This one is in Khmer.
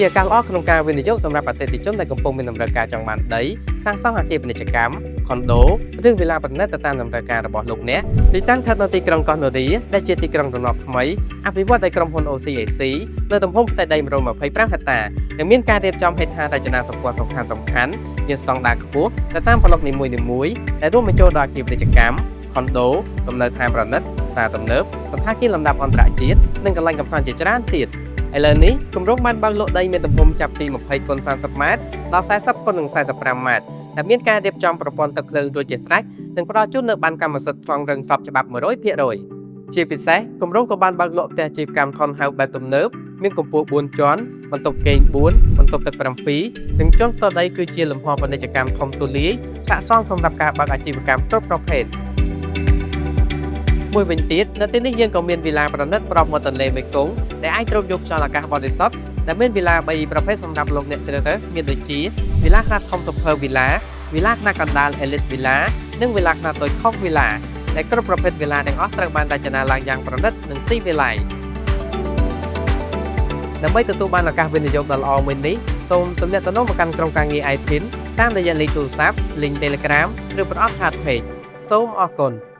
ជាឱកាសល្អក្នុងការវិនិយោគសម្រាប់អតិថិជនដែលកំពុងមានតម្រូវការចង់បានដីសាងសង់អគារពាណិជ្ជកម្មខុនដូឬវិឡាប្រណិតទៅតាមតម្រូវការរបស់លោកអ្នកទីតាំងស្ថិតនៅទីក្រុងកោះនរាដែលជាទីក្រុងទំនប់ថ្មីអភិវឌ្ឍដោយក្រុមហ៊ុន OCAC លើទំហំផ្ទៃដី125ហិកតានិងមានការរៀបចំហេដ្ឋារចនាសម្ព័ន្ធសំខាន់សំខាន់មានស្តង់ដារខ្ពស់ទៅតាមប្លុកនីមួយៗដែលរួមបញ្ចូលដល់អគារពាណិជ្ជកម្មខុនដូលំនៅឋានប្រណិតផ្សារទំនើបសណ្ឋាគារលំដាប់អន្តរជាតិនិងកន្លែងកម្សាន្តជាច្រើនទៀតឥឡូវនេះគម្រោងបានបើកលក់ដីមានទំហំចាប់ពី20គុណ30ម៉ែត្រដល់40គុណនឹង45ម៉ែត្រដែលមានការរៀបចំប្រព័ន្ធទឹកភ្លើងរួចជាស្រេចនិងផ្ដល់ជូននូវប័ណ្ណកម្មសិទ្ធិប្លង់រឹងស្របច្បាប់100%ជាពិសេសគម្រោងក៏បានបើកលក់ផ្ទះអាជីវកម្ម townhouse បែបទំនើបមានកម្ពស់4ជាន់បន្ទប់គេង4បន្ទប់ទឹក7និងជាន់ផ្ទាល់ដីគឺជាលំហពាណិជ្ជកម្មធំទូលាយស័ក្តិសមសម្រាប់ការបើកអាជីវកម្មគ្រប់ប្រភេទមួយវិញទៀតនៅទីនេះយើងក៏មានវីឡាប្រណិតប្របមាត់ទន្លេមេគង្គដែលអាចស្រូបយកខ្យល់អាកាសបរិសុទ្ធដែលមានវីឡា3ប្រភេទសម្រាប់លោកអ្នកជ្រើសរើសមានដូចជាវីឡាខ្នាតធំ Super Villa វីឡាខ្នាតកណ្ដាល Elite Villa និងវីឡាខ្នាតតូច Khok Villa ដែលគ្រប់ប្រភេទវីឡាទាំងអស់ត្រូវបានរចនាឡើងយ៉ាងប្រណិតនិងស៊ីវិល័យដើម្បីទទួលបានឱកាសវិនិយោគដ៏ល្អមួយនេះសូមទំនាក់ទំនងមកកាន់ក្រុមការងារ iPin តាមរយៈលេខទូរស័ព្ទ link Telegram ឬប្រអប់ chat page សូមអរគុណ។